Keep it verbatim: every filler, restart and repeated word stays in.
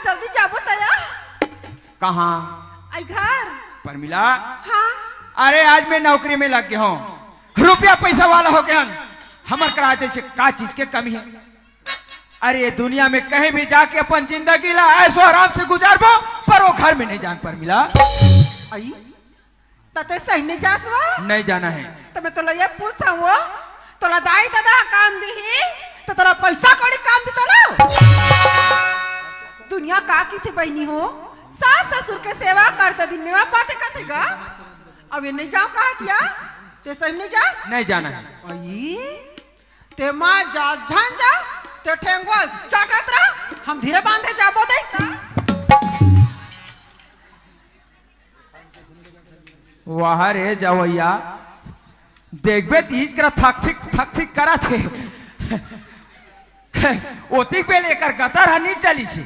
जल्दी जाबो तया। कहाँ? आई घर। परमिला। हाँ। अरे, आज मैं नौकरी में लग गया हूँ, रुपया पैसा वाला हो गया हूँ। हमर करा जैसे का चीज के कमी है? अरे, ये दुनिया में कहीं भी जाके अपन जिंदगी ला ऐसो आराम से गुजारबो, पर वो घर में नहीं जान, परमिला। आई? त तैं सही नहीं जास वो? नहीं जाना है। त मैं तोला ये पूछत हँव वो, तोला दाई ददा ह काम दिही, त तोला पैसा कौड़ी काम दी तोला? दुनिया का किथे बहिनी हो, सास ससुर के सेवा करते दिन मेवा पाथे कथे गा। अब ये नहीं जाव कहा किया, तैं सही नहीं जास? नहीं जाना है। आई, तैं मा जा, झन जा, तैं ठेंगवा चाटत रह, हम धीरे बांधे जाबो दई त। वाह रे जवैया, देखबे तीज करा थक थिक, थक थिक करा थे। ओतिक बेल एकर गतर ह नी चली छे।